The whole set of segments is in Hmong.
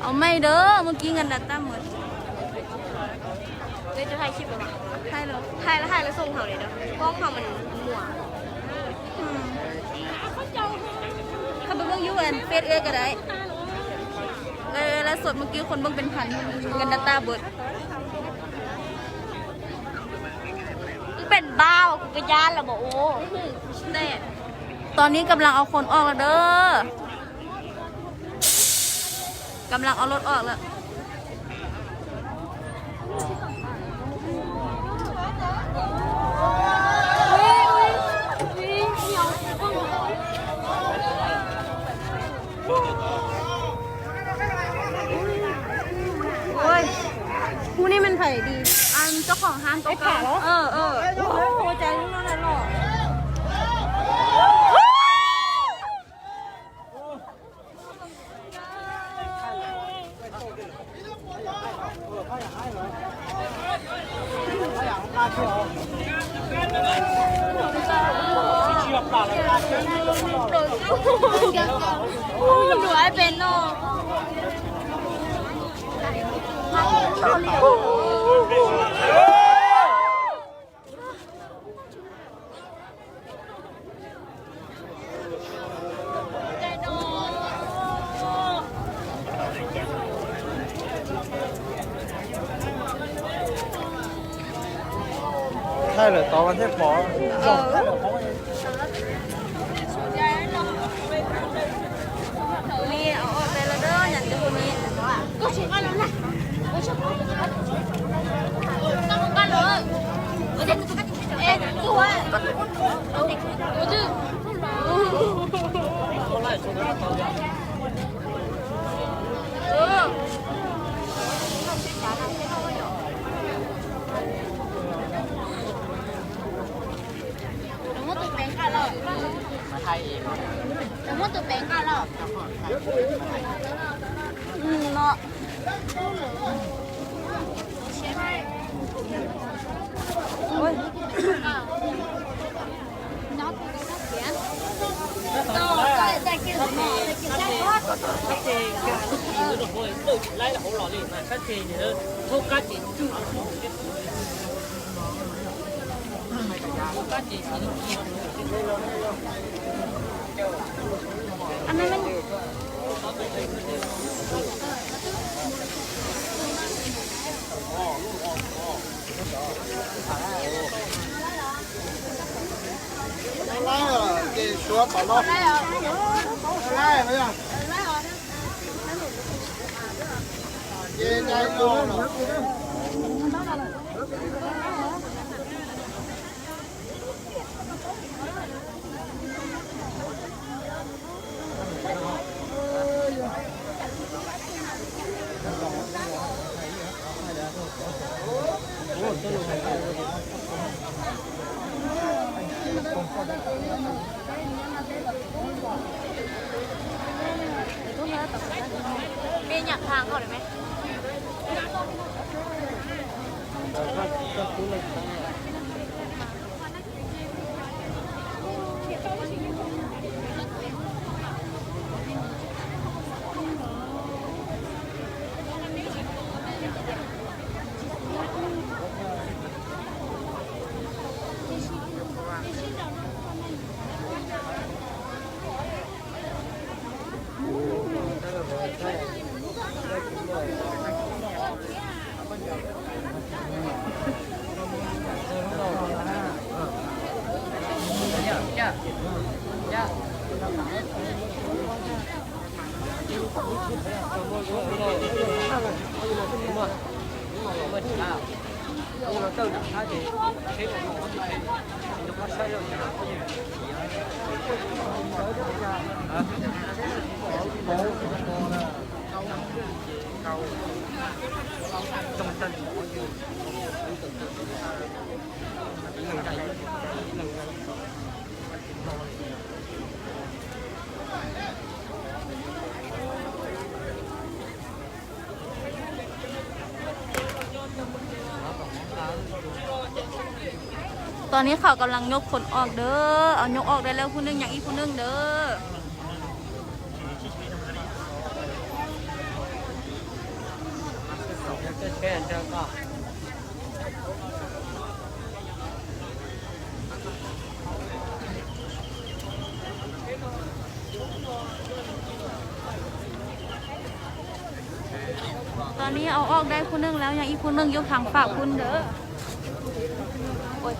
Au mej dawb, muaj kib nkas ntas tab mawm. Hais lawv, hais lawv xoom hauv li dawb, koob hauv mas muam. Koj peb poob yub an peb ua ka dai. Lawv sawv muaj kib khuôn poob pes phas, nkas ntas tab mawm. Pes npau kuv ka ya los mas ua. Tau nis กำลังเอาคนออกแล้วเด้อ กำลังเอารถออกแล้ว Ui, khu ni men phải đi. Ăn จ้าของห้าง เกาเกา เออ เออ โอ้โห ใจลูกน้องนั่นหรอ Ui, luag ai pes no. Thaij lawm tod mas thiaj pom. Muab tus pem nqa los. Muab tus pem nqa los. No. Tau nis เขากำลังยกคนออกเด้อ เอายกออกได้แล้วผู้หนึ่ง ยังอีกผู้หนึ่งเด้อ ตอนนี้เอาออกได้ผู้หนึ่งแล้ว ยังอีกผู้หนึ่งอยู่ทางฝากคุณเด้อ โอ้ย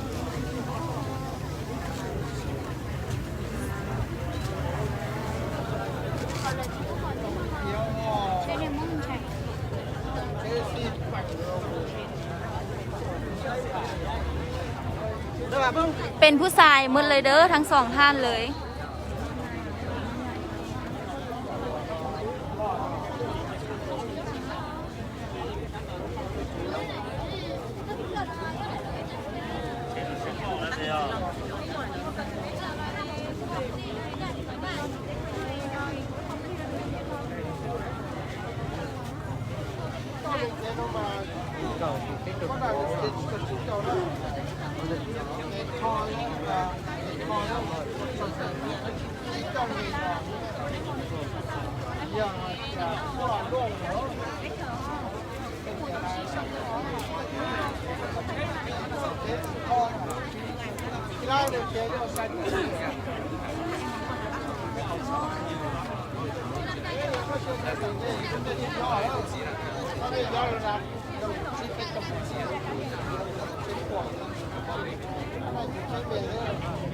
เป็นผู้ชายหมดเลยเด้อ ทั้งสองท่านเลย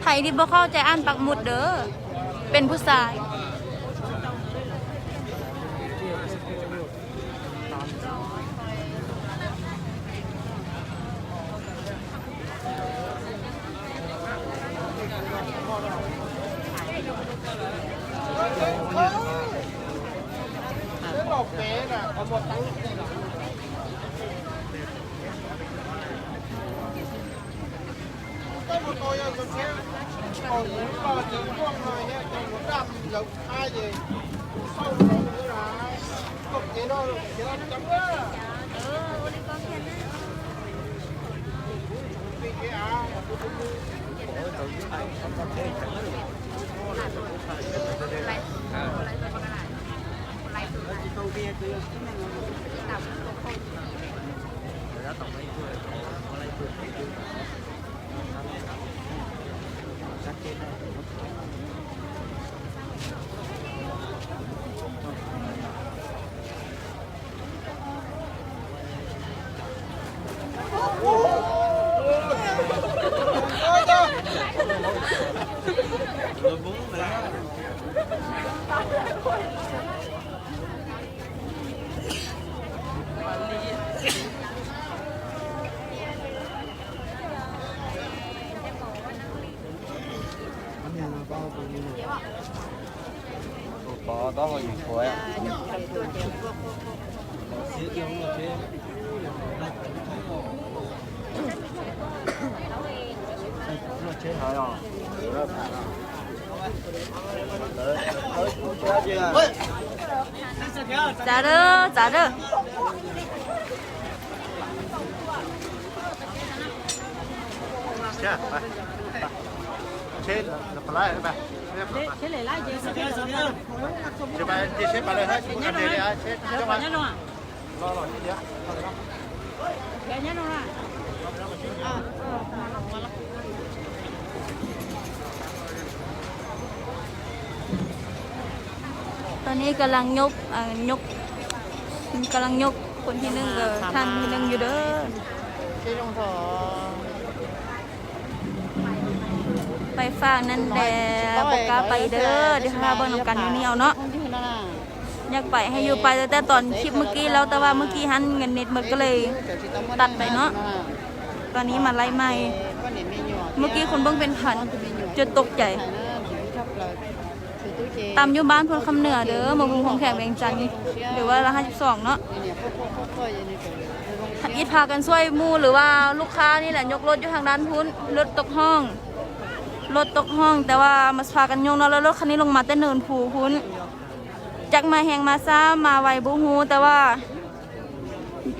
ใครที่บ่เข้าใจอ่านปักหมุดเด้อ เป็นผู้ชาย Txav dawb, txav dawb.ตอนนี้กำลังยก เอ่อ ยก กำลังยกคนที่หนึ่ง เออ ท่านที่หนึ่งอยู่เด้อ ไปฟากนั่นแหละ บ่กล้าไปเด้อ เดี๋ยวพาเบิ่งนำกันอยู่นี่เอาเนาะ อยากไปให้อยู่ไปตั้งแต่ตอนคลิปเมื่อกี้แล้ว แต่ว่าเมื่อกี้หั้นเงินเน็ตหมดก็เลยตัดไปเนาะ ตอนนี้มาไล่ใหม่ เมื่อกี้คนเบิ่งเป็นพัน จนตกใจ ตำอยู่บ้านโพนคำเหนือเด้อ หมกฮุงของแขกเวียงจันทน์ หรือว่าละห้าสิบสองเนาะ อิดพากันช่วยหมู่หรือว่าลูกค้านี่แหละ ยกรถอยู่ทางด้านพุ้น รถตกห้อง รถตกห้อง แต่ว่ามาพากันยกเนาะ แล้วรถคันนี้ลงมาแต่เนินภูพุ้น จักมาแฮงมาซ่ามาไวบ่ฮู้ แต่ว่า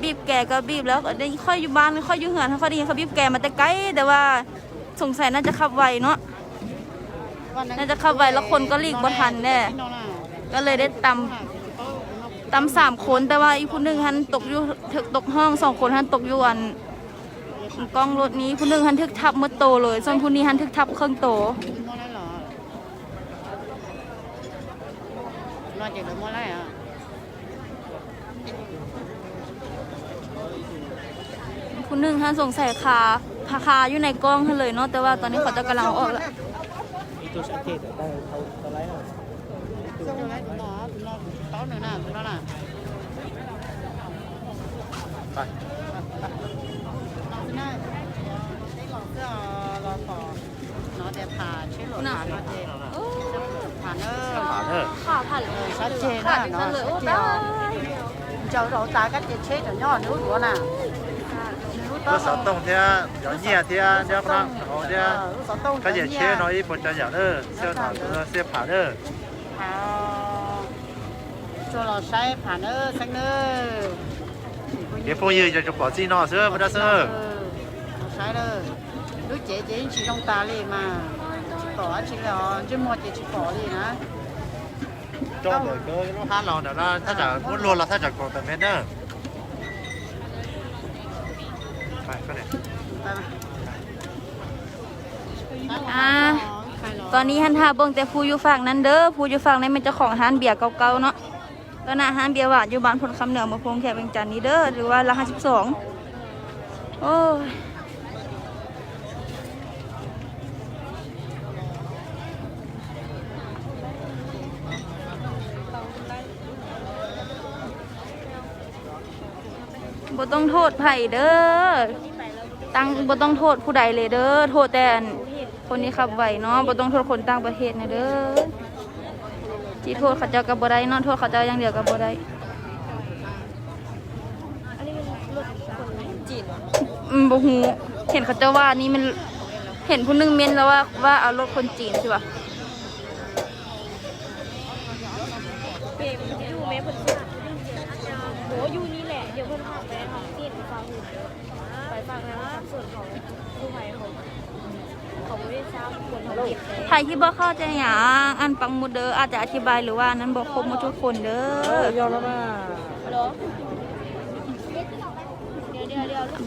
บีบแกก็บีบแล้ว ข้อยอยู่บ้าน ข้อยอยู่เฮือน ข้อยได้ยินเขาบีบแกมาแต่ไกล แต่ว่าสงสัยน่าจะขับไวเนาะ น่าจะขับไวแล้วคนก็หลีกบ่ทันแน่ ก็เลยได้ตำ ตำสามคน แต่ว่าอีกผู้หนึ่งหั้นตกอยู่ ตกห้อง สองคนหั้นตกอยู่อัน กล้องรถนี้ ผู้หนึ่งหั้นถูกทับหมดโตเลย ส่วนผู้นี้หั้นถูกทับครึ่งโต ผู้หนึ่งหั้นสงสัยคา คาอยู่ในกล้องหั้นเลยเนาะ แต่ว่าตอนนี้เขาเจ้ากำลังเอาออกแล้ว Nws tias pham tsheb luam pham no ces, pham na, sab ceg na no, sab ceg. Ntsaws rau tas kab ces tsheb tseem nyob nws lub duav na. Lub xov tooj thiab cov nyiaj thiab, thiab kab ces tsheb no ib puas tsav yam na, xyov no xiab pham na. Tsuas los saib pham na xeeb na. Ces phooj ywg yog tsuas pom txij no xwb, muaj dab xwb. Saib lawm, lub cev ces yeej tsis zoo tas li mas, tsis pom dab tsi li os, ntsej muag ces tsis pom li na. Rau ntawm lub hab los ntawm no thaj tsam muab luag los thaj tsam kaum tawm mev na. Tau nib hab nthaj npoo tes phu yus faam nan dawb, phu yus faam nan mej cov khoom hab npias kaub kaub no. Tau nam hab npias vam yus npaam phoos kham nws mus phoos kheem vees cas nib dawb, hws vas las hab sib xoom.บ่ต้องโทษไผเด้อ บ่ต้องโทษผู้ใดเลยเด้อ โทษแต่คนที่ขับไวเนาะ บ่ต้องโทษคนต่างประเทศนะเด้อ ที่โทษเขาเจ้าก็บ่ได้เนาะ โทษเขาเจ้าอย่างเดียวก็บ่ได้ อืม บ่ฮู้ เห็นเขาเจ้าว่านี่มัน เห็นผู้หนึ่งเม้นแล้วว่า ว่าเอารถคนจีนใช่ปะ เปรมอยู่ไหมเพื่อนๆ โห อยู่นี่แหละ เดี๋ยวเพื่อนพาไปท้องถิ่นฟาร์ม ไปฟังนะว่าส่วนของกู้ภัยเขา เขาไม่ได้ทราบคนท้องถิ่นเลย ใครที่บ่เข้าใจหยัง อันปักหมุดเด้อ อาจจะอธิบายหรือว่าอันนั้นบ่ครบหมดทุกคนเด้อ เดี๋ยวเดี๋ยวเดี๋ยว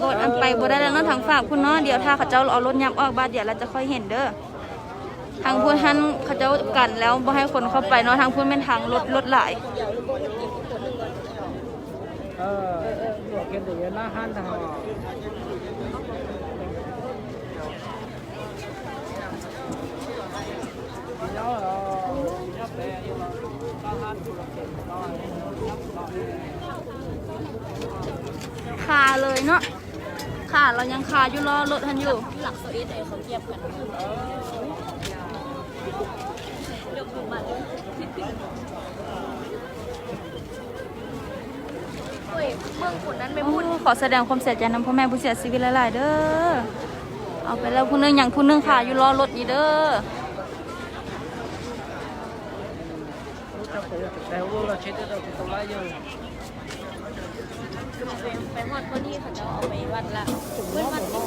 รถอันไปบ่ได้แล้วเนาะ ทางฝั่งพุ้นเนาะ เดี๋ยวถ้าเขาเจ้าเอารถยับออกบาดเดี๋ยวเราจะค่อยเห็นเด้อ ทางพุ้นหั้นเขาเจ้ากันแล้วบ่ให้คนเข้าไปเนาะ ทางพุ้นแม่นทางรถ รถหลาย คาเลยเนาะ คา เรายังคาอยู่ล้อรถหั้นอยู่ หลักสิบเอ็ด ไอ้เขาเหยียบกัน ยกมือมาเลย เฮ้ย เมืองฝนนั้นไม่พูด ขอแสดงความเสียใจนำพ่อแม่ผู้เสียชีวิตหลายๆเด้อ เอาไปแล้วผู้หนึ่ง ยังผู้หนึ่งคาอยู่ล้อรถนี้เด้อ ไปฮอดคนที่เขาเจ้าเอาไปวัดละ เว้นวัดที่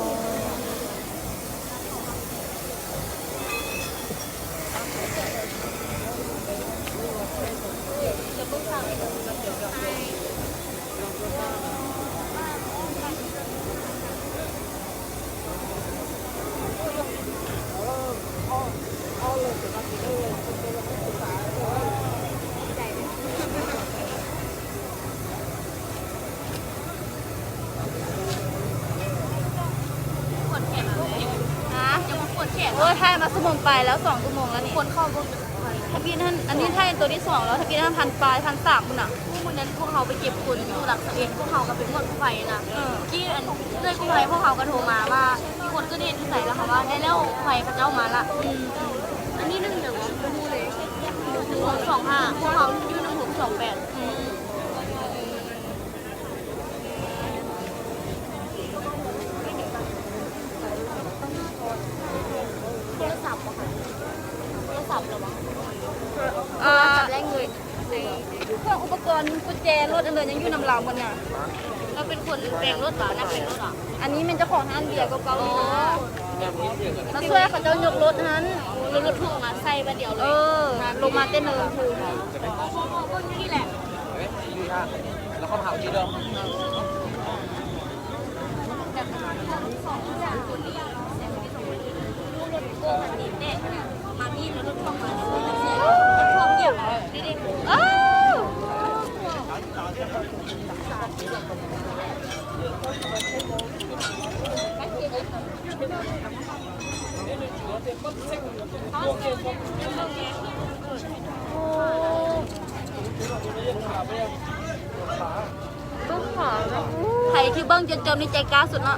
ปวดแขนเลย ฮะ ยังปวดแขน โอ้ย ถ่ายมาชั่วโมงปลายแล้ว สองชั่วโมงแล้วนี่ คนเข้าก็ ทะเบียนท่าน อันนี้ท่านตัวที่สองแล้ว ทะเบียนท่านพันปลาย พันสามคุณน่ะ เมื่อวันนั้นพวกเขาไปเก็บคนอยู่หลักสิบเอ็ด พวกเขาก็ไปนวดไฟนะ เออ เมื่อกี้อันเพื่อนกู้ภัยพวกเขาก็โทรมาว่ามีคนเกิดเหตุอยู่ไสแล้ว เขาว่าได้แล้วกู้ภัยเขาเจ้ามาละ อืม อันนี้หนึ่งอย่างว่าหนึ่งหกสองห้า พวกเขาอยู่หนึ่งหกสองแปด อืม โทรศัพท์เหรอคะ โทรศัพท์เหรอวะ เอ่อ โทรศัพท์และเงิน เครื่องอุปกรณ์กุญแจรถอันเดิมยังอยู่นำลาวหมดเนี่ย เราเป็นคนแปลงรถเหรอ นักแปลงรถเหรอ อันนี้เป็นเจ้าของร้านเบียร์เก่าๆนี่นะ มาช่วยเขาเจ้ายกรถหั้น Ơ, lus mas tej nws hu. Hais thiaj Npawg Cov Cov nej cai kab xwb no.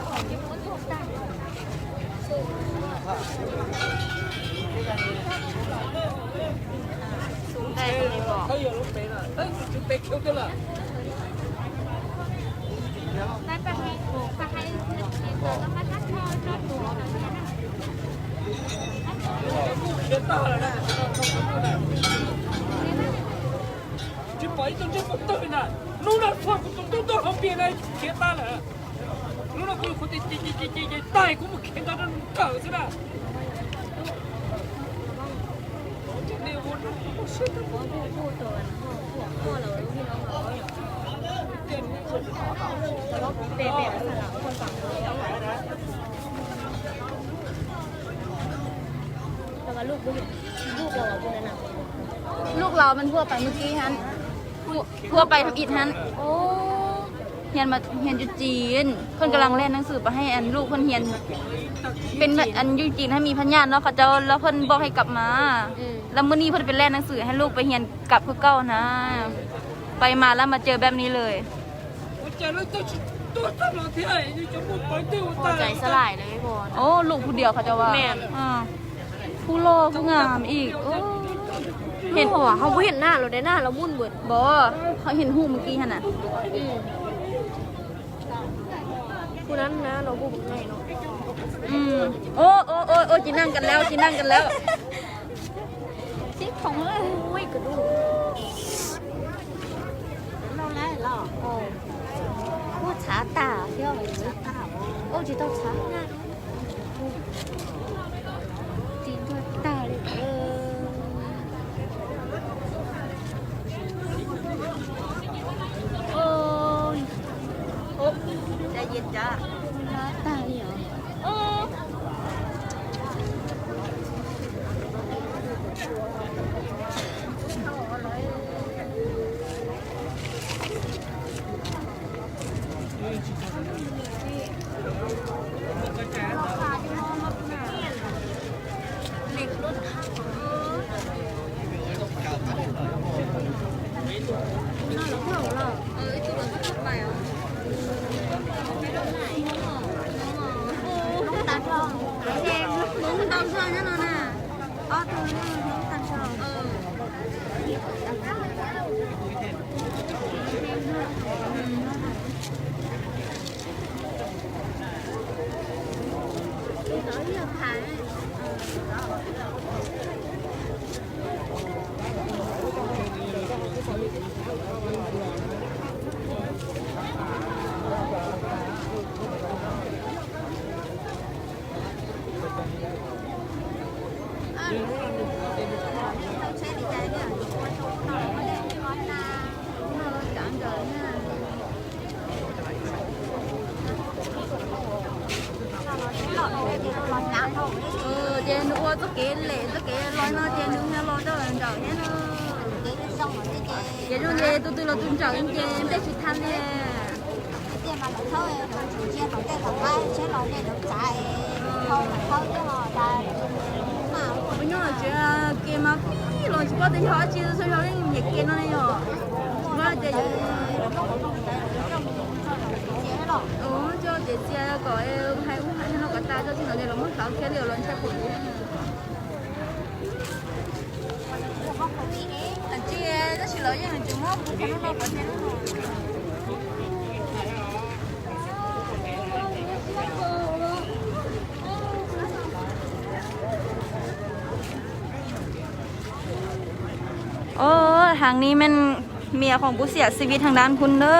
Tsis pom ib tug ntsej muag tawg li na. Hnub no txog kuv tus ntuj tuaj hauv pis na khiav tag lawm. Hnub no kuv yuav qhuav ces ces ces ces ces tag kuv mus khiav ntawd rau nws kawm xwb na. Lub lus mas hua pais mus ki hab, hua pais thab ib hab. Hias, hias yug tsis, phoj kav lam lej nab xwm pab hais lub phoj hias, peb yug tsis hab mis phaj nyaj no qhov cau lub phoj npauj hais kam mas, lub mub nij phoj peb lej nab xwm hais lub peb hias kam kawg kauj na, pais mas lab mas cawg peb me li lawm. Ua cas lawv tau tsis tuaj txog los thiab, yus cov muaj pawv twg ua tag lawm. Ov, lus phu diam qhov cau as. Phu loj phu ngam ib. Ua, ho phu hiam na los dai na los muaj npawm. Bo, ho hiam hu mus ki hab na. Ua, ua, ua, tsis naj kas lawm, tsis naj kas lawm. Muab txhav tag thiab, ua tsis tau txhav. Tsis ntuag tag li. Tag li os. Ces nws ua txoj kev lem txoj kev los no ces nws los rau nrawm thiab na. Ces zoo ces tus twg los tus nrawm ces npej tsis thab li. Nyob tsev ke mas ib los tsis paub tias yog dab tsi, txhua yog leej niam ke no ne yog. Coj ces txias kom hais ub hais no kom tas, coj tsis no ces los muab hlauv kiag li los ntshai pom li. Tsis tab sis lawv yeej tsis muab kuv qhov no pov tseg. Ov, haav ni meej mias khoom kuv xiam xi vis thaag daan phun na.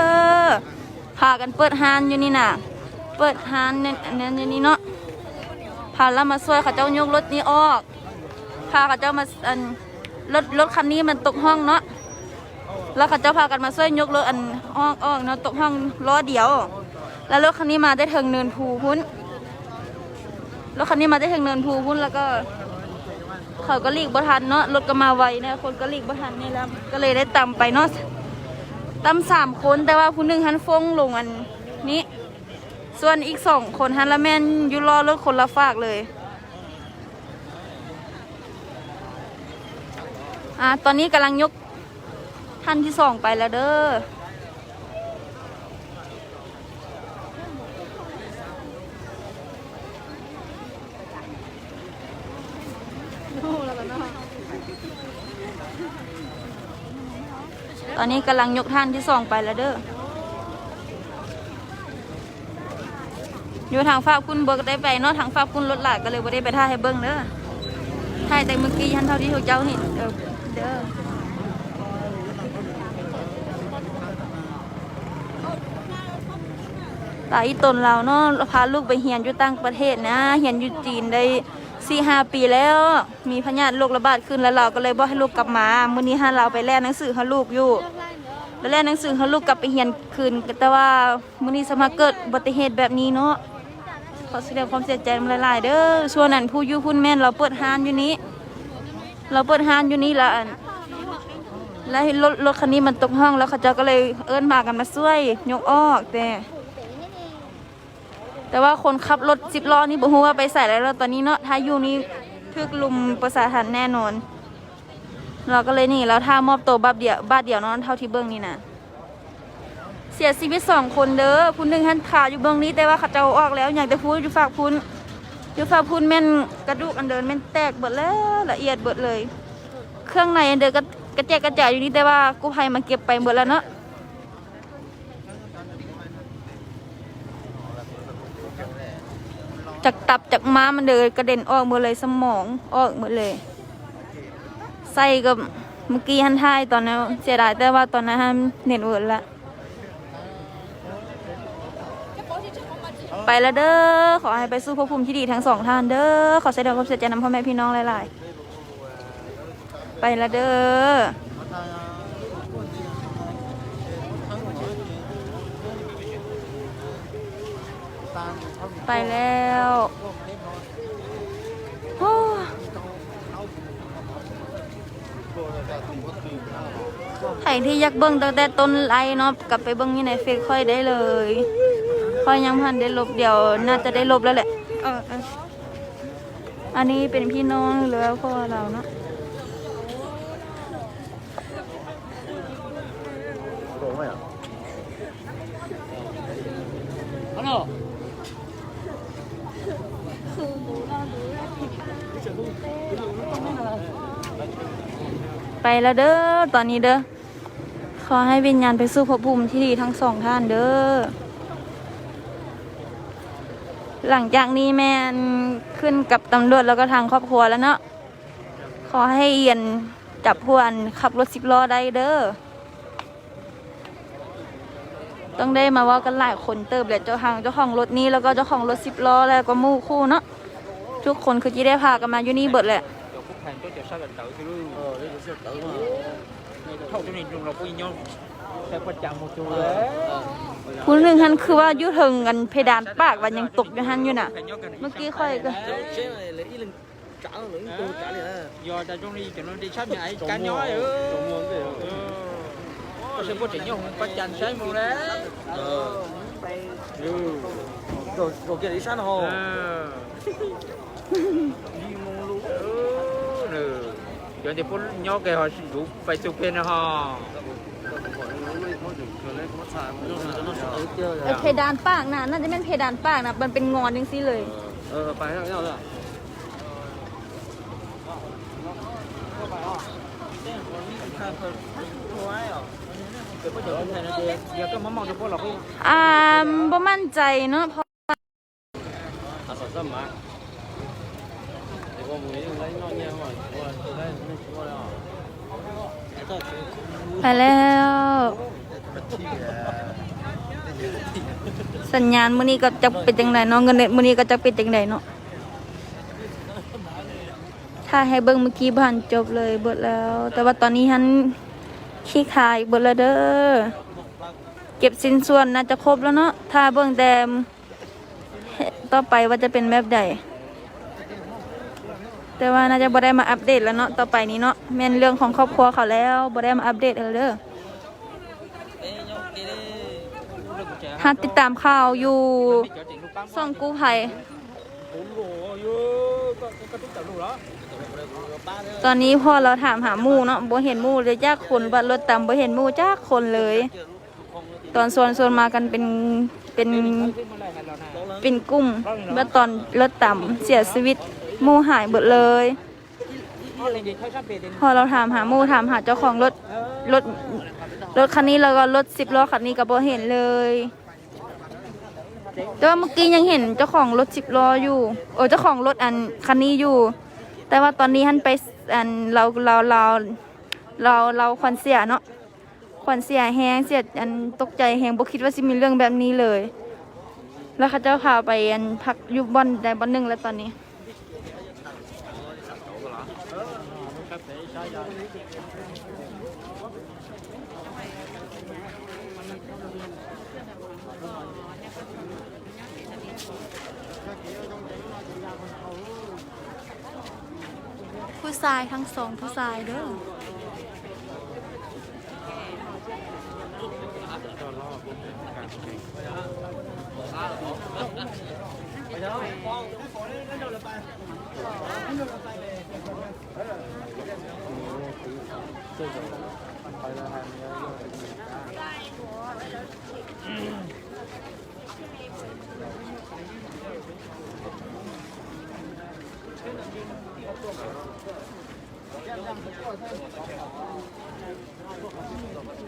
Pha kan pawj haan yog ni na, pawj haan yog ni no. Pha lab mas xuaj qhov cau nyuj luj ni os. พาเขาเจ้ามาอัน รถรถคันนี้มันตกร่องเนาะ แล้วเขาเจ้าพากันมาช่วยยกรถอันออกออกเนาะ ตกร่องล้อเดียว แล้วรถคันนี้มาได้เทิงเนินภูพุ้น รถคันนี้มาได้เทิงเนินภูพุ้น แล้วก็ เขาก็หลีกบ่ทันเนาะ รถก็มาไวนะ คนก็หลีกบ่ทันนี่แล้ว ก็เลยได้ตำไปเนาะ ตำสามคน แต่ว่าผู้หนึ่งหั้นฟ้งลงอันนี้ ส่วนอีกสองคนหั้นละแม่นอยู่ล้อรถคนละฝากเลย อ่า ตอนนี้กำลังยกท่านที่สองไปแล้วเด้อ ตอนนี้กำลังยกท่านที่สองไปแล้วเด้อ อยู่ทางฝากพุ้นบ่ได้ไปเนาะ ทางฝากพุ้นรถหลายก็เลยบ่ได้ไปถ่ายให้เบิ่งเด้อ ถ่ายแต่เมื่อกี้หั้นเท่าที่พวกเจ้าเห็น เออ เด้อ ตายอีตนเราเนาะ พาลูกไปเฮียนอยู่ต่างประเทศนะ เฮียนอยู่จีนได้สี่ห้าปีแล้ว มีพยาธิโรคระบาดขึ้นแล้ว เราก็เลยบอกให้ลูกกลับมา มื้อนี้หั้นเราไปแลกหนังสือให้ลูกอยู่ ไปแลกหนังสือให้ลูกกลับไปเฮียนคืน แต่ว่ามื้อนี้สามารถเกิดอุบัติเหตุแบบนี้เนาะ ขอแสดงความเสียใจนำหลายๆ เด้อ ช่วงนั้นผู้อยู่พุ้นแม่นเราเปิดร้านอยู่นี้ เราเปิดร้านอยู่นี้แล้วอัน แล้วรถรถคันนี้มันตกร่องแล้วเขาเจ้าก็เลยเอิ้นพากันมาช่วยยกออก แต่ แต่ว่าคนขับรถสิบล้อนี่บ่ฮู้ว่าไปใสแล้ว แล้วตอนนี้เนาะ ถ้าอยู่นี่ถูกลุมประชาทัณฑ์แน่นอน เราก็เลยนี่ เราท่ามอบตัวบาทเดียว บาทเดียวเนาะ เท่าที่เบิ่งนี่นะ เสียชีวิตสองคนเด้อ ผู้หนึ่งหั้นคาอยู่เบื้องนี้ แต่ว่าเขาเจ้าออกแล้ว ยังแต่ผู้อยู่ฝากพุ้น อยู่ฝากพุ้นแม่นกระดูกอันเดินแม่นแตกเบิดแล้ว ละเอียดเบิดเลย เครื่องในอันเดินก็กระแจกกระจายอยู่นี่ แต่ว่ากู้ภัยมาเก็บไปเบิดแล้วเนาะ จากตับจากม้ามมันเดินกระเด็นออกหมดเลย สมองออกหมดเลย ไส้ก็เมื่อกี้หั้นถ่ายตอนนั้นเสียดาย แต่ว่าตอนนั้นหั้นเน็ตเวิร์กละ ไปแล้วเด้อ ขอให้ไปสู่ภพภูมิที่ดีทั้งสองท่านเด้อ ขอแสดงความเสียใจนำพ่อแม่พี่น้องหลายๆ ไปแล้วเด้อ ไปแล้ว โอ้ ใครที่อยากเบิ่งตั้งแต่ต้นไลฟ์เนาะ กลับไปเบิ่งอยู่ในเฟซข้อยได้เลย ข้อยยังบ่ทันได้ลบ เดี๋ยวน่าจะได้ลบแล้วแหละ เออ เออ อันนี้เป็นพี่น้องหรือว่าพ่อเราเนาะ ไปแล้วเด้อ ตอนนี้เด้อ ขอให้วิญญาณไปสู่ภพภูมิที่ดีทั้งสองท่านเด้อ หลังจากนี้แม่นขึ้นกับตำรวจแล้วก็ทางครอบครัวแล้วเนาะ ขอให้เอียนจับผู้อันขับรถสิบล้อได้เด้อ ต้องได้มาเว้ากันหลายคนเติบแหละ เจ้าทางเจ้าของรถนี้แล้วก็เจ้าของรถสิบล้อแล้วก็หมู่คู่เนาะ ทุกคนคือจะได้พากันมาอยู่นี่เบิดแหละ ผู้หนึ่งหั้นคือว่าอยู่เทิงกันเพดานปากว่ายังตกอยู่หั้นอยู่น่ะ เมื่อกี้ข้อยก็ Yog tas zoo li cov no de tshab me aiv kab nyob. Tab sis puab tseem nyob hauv pab cas saib mus le. Cov kiag ib sab no. Cov ntawd puab nyob ke ho yuav pais txug pem no ho. Phe daan paam na, น่าจะแม่น เพดานปาก นะ มันเป็นงอนจังซี้เลย อ่า บ่มั่นใจเนาะ เพราะ ไปแล้ว สัญญาณมื้อนี้ก็จักเป็นจั่งใดเนาะ เงินเน็ตมื้อนี้ก็จักเป็นจั่งใดเนาะ ถ่ายให้เบิ่งเมื่อกี้บ่ทันจบเลยเบิดแล้ว แต่ว่าตอนนี้หั้นขี้คายเบิดแล้วเด้อ เก็บชิ้นส่วนน่าจะครบแล้วเนาะ ถ้าเบิ่งแต่ต่อไปว่าจะเป็นแบบใด แต่ว่าน่าจะบ่ได้มาอัปเดตแล้วเนาะ ต่อไปนี้เนาะ แม่นเรื่องของครอบครัวเขาแล้ว บ่ได้มาอัปเดตแล้วเด้อ หากติดตามข่าวอยู่ช่องกู้ภัย ตอนนี้พ่อเราถามหาหมู่เนาะ บ่เห็นหมู่เลยจักคน บัดรถตำบ่เห็นหมู่จักคนเลย ตอนส่วนส่วนมากันเป็น เป็น เป็นกลุ่ม บัดตอนรถตำเสียชีวิต หมู่หายหมดเลย พอเราถามหาหมู่ ถามหาเจ้าของรถ รถ รถคันนี้แล้วก็รถสิบล้อคันนี้ก็บ่เห็นเลย แต่ว่าเมื่อกี้ยังเห็นเจ้าของรถสิบล้ออยู่ เออ เจ้าของรถอันคันนี้อยู่ แต่ว่าตอนนี้หั้นไป อัน เรา เรา เรา เรา เราขวัญเสียเนาะ ขวัญเสียแฮง เสีย อัน ตกใจแฮง บ่คิดว่าสิมีเรื่องแบบนี้เลย แล้วเขาเจ้าพาไป อัน พักอยู่บ่อนใดบ่อนหนึ่งแล้วตอนนี้ ผู้ชายทั้งสองผู้ชายเด้อ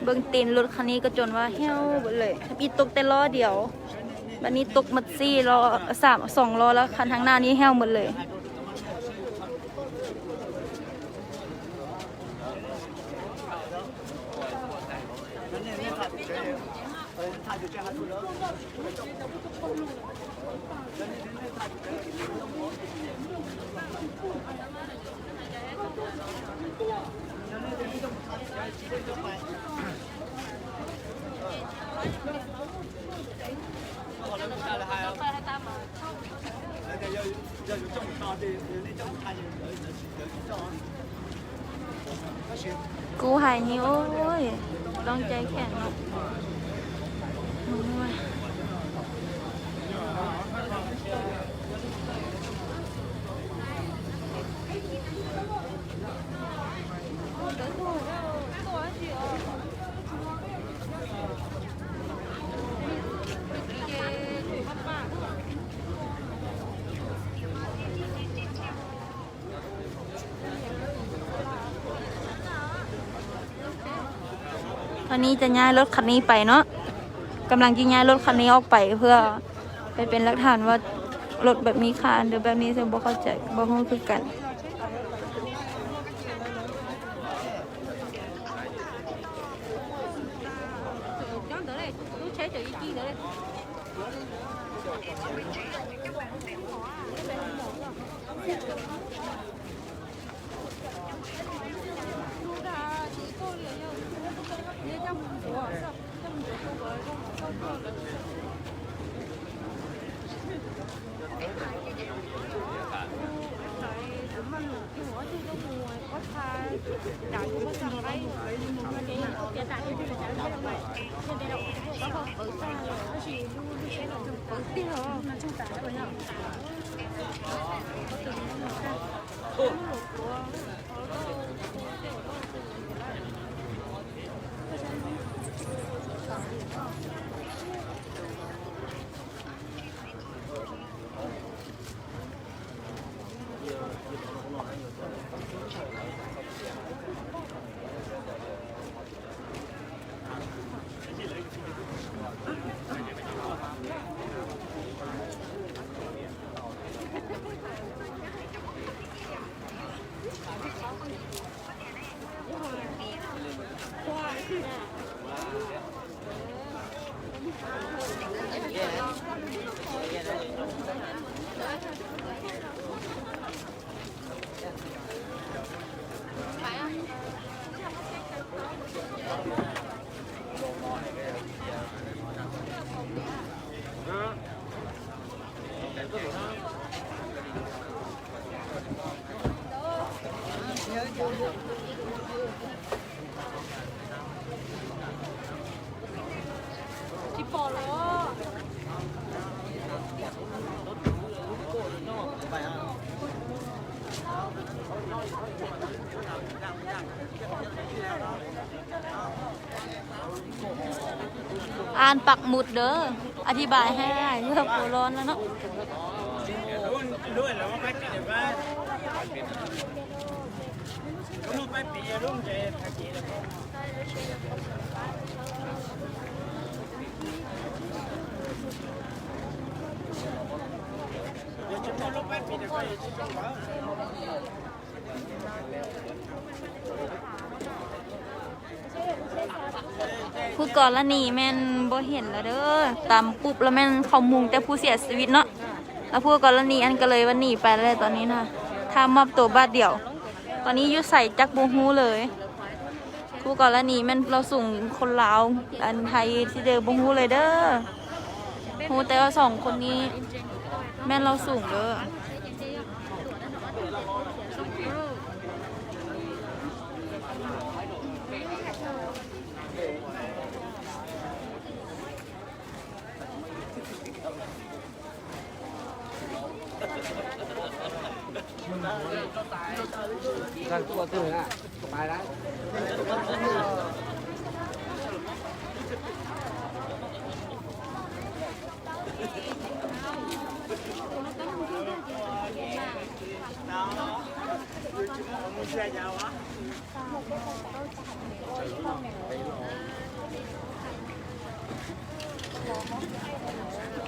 เบิ่งตีนรถคันนี้ก็จนว่าเหี่ยวหมดเลย ทำอิฐตกแต่ล้อเดียว บัดนี้ตกหมดสี่ล้อ สาม สองล้อแล้ว คันข้างหน้านี้เหี่ยวหมดเลย กู้ภัยนี่ โอ้ย ต้องใจแข็งเนาะ ตอนนี้จะย้ายรถคันนี้ไปเนาะ กำลังจะย้ายรถคันนี้ออกไปเพื่อไปเป็นหลักฐานว่ารถแบบนี้คันหรือแบบนี้ ซึ่งบ่เข้าใจ บ่ฮู้คือกัน อ่านปักหมุดเด้อ อธิบายให้หลายเรื่องหัวร้อนแล้วเนาะ ผู้กรณีแม่นบ่เห็นแล้วเด้อ ตามปุ๊บแล้วแม่นเขามุงแต่ผู้เสียชีวิตเนาะ แล้วผู้กรณีอันก็เลยว่าหนีไปแล้วตอนนี้นะ ถ้ามอบตัวบาทเดียว ตอนนี้อยู่ไสจักบ่ฮู้เลย ผู้กรณีแม่นเราสูงคนลาว อันไทยที่เจอบ่ฮู้เลยเด้อ ฮู้แต่ว่าสองคนนี้แม่นเราสูงเด้อ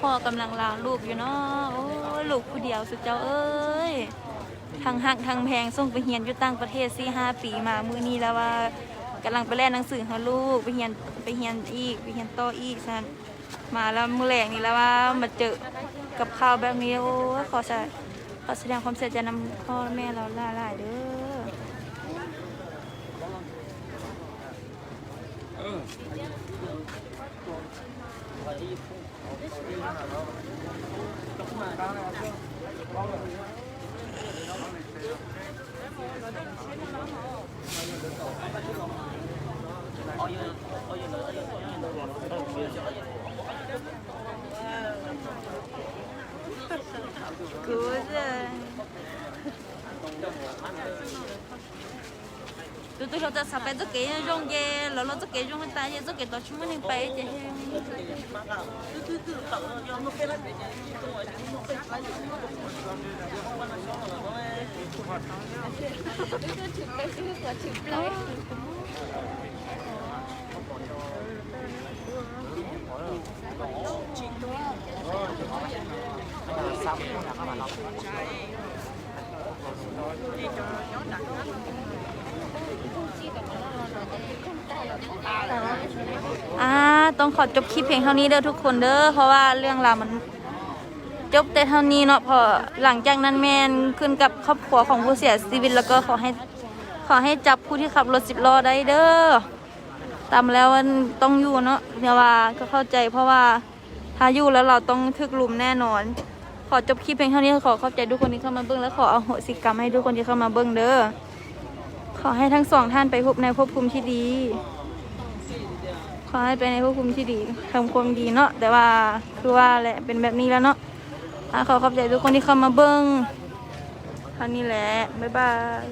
พ่อกำลังลาวลูกอยู่เนาะ โอ้ย ลูกผู้เดียวสุดเจ้าเอ้ย ทั้งฮักทั้งแพง ส่งไปเรียนอยู่ต่างประเทศสี่ห้าปีมา มื้อนี้แล้วว่ากำลังไปแลกหนังสือให้ลูก ไปเรียน ไปเรียนอีก ไปเรียนต่ออีกซั่น มาแล้วมื้อแลงนี้แล้วว่ามาเจอกับข่าวแบบนี้ โอ้ย ขอแส ขอแสดงความเสียใจนำพ่อแม่เราหลายๆเด้อ Kuv, tus twg los txawm xav pais txoj kev zoo ces los los txoj kev zoo tas ces txoj kev tod tsis muaj neeg pais cesอ่า ต้องขอจบคลิปเพียงเท่านี้เด้อทุกคนเด้อ เพราะว่าเรื่องราวมันจบแต่เท่านี้เนาะ เพราะหลังจากนั้นแม่นขึ้นกับครอบครัวของผู้เสียชีวิต แล้วก็ขอให้ ขอให้จับผู้ที่ขับรถสิบล้อได้เด้อ ตามแล้วมันต้องอยู่เนาะ แต่ว่าก็เข้าใจ เพราะว่าถ้าอยู่แล้วเราต้องถูกรุมแน่นอน ขอจบคลิปเพียงเท่านี้ ขอขอบใจทุกคนที่เข้ามาเบิ่ง และขออโหสิกรรมให้ทุกคนที่เข้ามาเบิ่งเด้อ ขอให้ทั้งสองท่านไปพบในภพภูมิที่ดี ขอให้ไปในภพภูมิที่ดี ทำความดีเนาะ แต่ว่าคือว่าแหละ เป็นแบบนี้แล้วเนาะ อ่ะ ขอขอบใจทุกคนที่เข้ามาเบิ่ง เท่านี้แหละ บ๊ายบาย